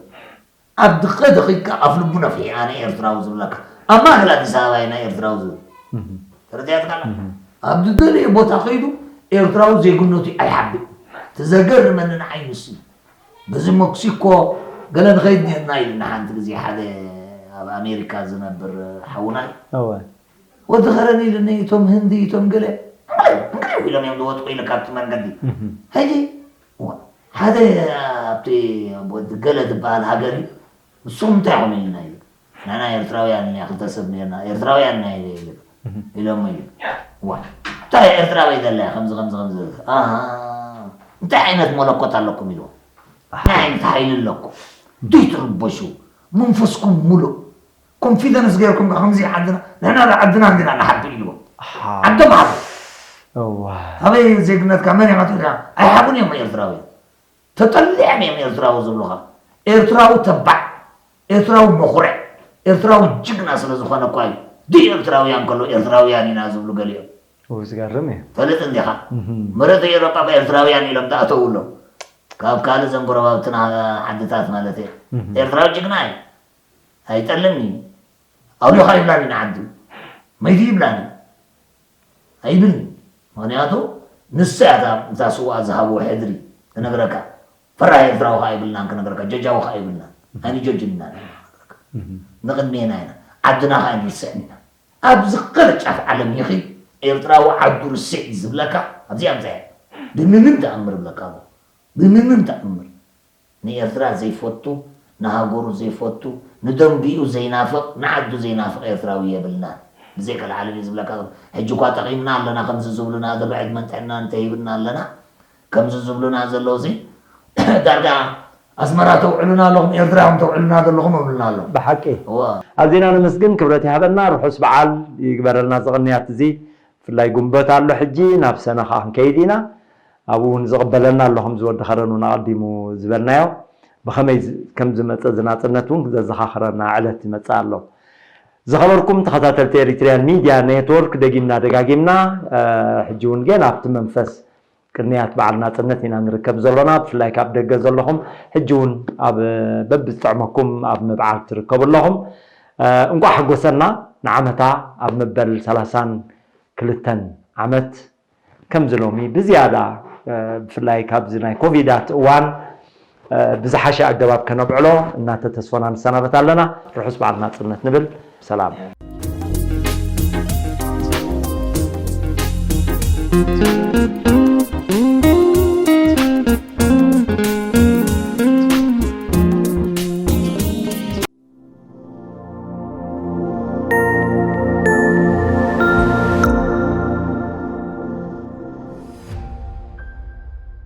ኣብ ድኸ ድኺድካ ኣፍ ልቡ ነፊሑ ኣነ ኤርትራዊ ዝብለካ። ኣብ ማእከል ኣዲስ ኣበባ እዩ ናይ ኤርትራዊ ዝብል። እህ። ተረዲኣትካ ኣላ? እህ። ኣብ ዝደለየ ቦታ ከይዱ ኤርትራዊ ዜግነቱ ኣይሓብእ። እቲ ዘገርመኒ ንዓይ ንሱ እዩ። በዚ ሜክሲኮ ገለ ንኸይድ ኔርና ኢሉና ሓንቲ ግዜ ሓደ ኣብ ኣሜሪካ ዝነብር ሓውና እዩ። እወ። ወዲ ኸረን ኢሉኒ፣ እቶም ህንዲ፣ እቶም ገለ፣ እንቅልፍ፣ እንቅልፍ ኢሎም እዮም ዝወድቁ ኢለ ካብቲ መንገዲ። እህ። ሕጂ፣ ዋ፣ ሓደ ኣብቲ ወዲ ገለ ዝበሃል ሃገር እዩ። ንስኹም እንታይ ኢኹም ኢልና ኢሉ። ንሕና ኤርትራውያን ኢና፣ ክልተ ሰብ ኔርና፣ ኤርትራውያን ኢና ኢለ ኢሉ። እህ። ኢሎሞ ኢሉ። ዋ፣ እንታይ ኤርትራዊ ደለያ፣ ከምዚ፣ ከምዚ፣ ከምዚ። ኣሃ፣ እንታይ ዓይነት መለኮት ኣለኩም ኢልዎ። እንታይ ዓይነት ሓይሊ ኣለኩም? ዘይትርበሹ፣ መንፈስኩም ሙሉእ። ኮንፊደንስ ገይርኩም ከኣ ከምዚ ዓድና፣ ንሕና ዶ ዓድና እንዲና ንሓቢ ኢልዎ። ኣሃ። ዓዶም ሓቡ። እዋ። ኣበይ ዜግነትካ፣ መን ኢኻ ትብል? ኣይሓቡን እዮም ኤርትራውያን። ተጠሊዖም እዮም ኤርትራዊ ዝብሉኻ። ኤርትራዊ ተባዕ፣ ኤርትራዊ መኹርዕ፣ ኤርትራዊ ጅግና ስለ ዝኾነ እኳ እዩ። ድዩ ኤርትራውያን ከሎ ኤርትራውያን ኢና ዝብሉ ገሊኦም። እው፣ ዝገርም እዩ። ፈልጥ እንዲኻ? እህ። መሬት ኤውሮጳ እኳ ኤርትራውያን ኢሎም ተኣተውሎም። ካብ ካልእ ዘን ጎረባብትና ዓድታት ማለት እየ። እህ። ኤርትራዊ ጅግና እዩ። ኣይጠልም እዩ። ኣውሊኻ ይብላኒ ንዓዱ። መይቱ ይብላኒ። ኣይብልኒ። ምኽንያቱ ንሳ እያ እታ፣ እታ ስውኣ ዝሃብዎ ሕድሪ ክነግረካ። ፈራህ ኤርትራዊ ከኣ ኣይብልናን ክነግረካ። ጀጃዊ ከኣ ኣይብልናን። ኣይንጀጅን ኢና ንሕና ክነግረካ። እህ። ንቕድሜና ኢና። ዓድና ከኣ ኣይንርስዕን ኢና። ኣብዚ ገለ ጫፍ ዓለም ይኺድ፣ ኤርትራዊ ዓዱ ርስዕ እዩ ዝብለካ። ኣብዚኣ ምጽኣያ። ብምንም ተኣምር እብለካ ኣለኹ። ብምንም ተኣምር። ንኤርትራ ዘይፈቱ፣ ንሃገሩ ዘይፈቱ፣ ንደንቢኡ ዘይናፍቕ፣ ንዓዱ ዘይናፍቕ ኤርትራዊ የብልናን። ብዘይካ ልዓሊ ድዩ ዝብለካ ዘሎ? ሕጂ እኳ ጠቒምና ኣለና፣ ከምዚ ዝብሉና ዘለዉ ዕድመን ጥዕናን እንተሂብና ኣለና፣ ከምዚ ዝብሉና ዘለዉ እዚ ዳርጋ ኣስመራ ተውዕሉና ኣለኹም፣ ኤርትራ ኢኹም ተውዕሉና ዘለኹም እብሉና ኣለዉ። ብሓቂ። እወ። ኣዚና ነመስግን፣ ክብረት ይሃበልና፣ ርሑስ በዓል ይግበረልና። እዚ ቅንያት እዚ ብፍላይ ጉንበት ኣሎ ሕጂ፣ ናብ ሰነ ኸኣ ክንከይድ ኢና። ኣብኡ እውን ዝቕበለና ኣሎ፣ ከምዚ ወዲ ኸረን እውን ኣቐዲሙ ዝበልናዮ፣ ብኸመይ ዝ-፣ ከም ዝመጸ እዚ ናጽነት እውን ዘዘኻኽረና ዕለት ይመጽእ ኣሎ። ዝኸበርኩም ተኸታተልቲ ኤሪትሪያን ሚድያ ኔትወርክ፣ ደጊምና ደጋጊምና፣ እ፣ ሕጂ እውን ጌና ኣብቲ መንፈስ ቅንያት በዓል ናጽነት ኢና ንርከብ ዘሎና። ብፍላይ ካብ ደገ ዘለኹም፣ ሕጂ እውን ኣብ፣ በብዝጥዕመኩም ኣብ ምብዓል ትርከቡ ኣለኹም። እ፣ እንቋዕ ሓጎሰና። ንዓመታ ኣብ መበል ሰላሳን ክልተን ዓመት ከምዚ ሎሚ ብዝያዳ፣ እ፣ ብፍላይ ካብዚ ናይ ኮቪዳት እዋን ብዝሓሸ ኣገባብ ከነብዕሎ እናተተስፈና ንሰናበት ኣለና። ርሑስ በዓል ናጽነት ንብል። ሰላም።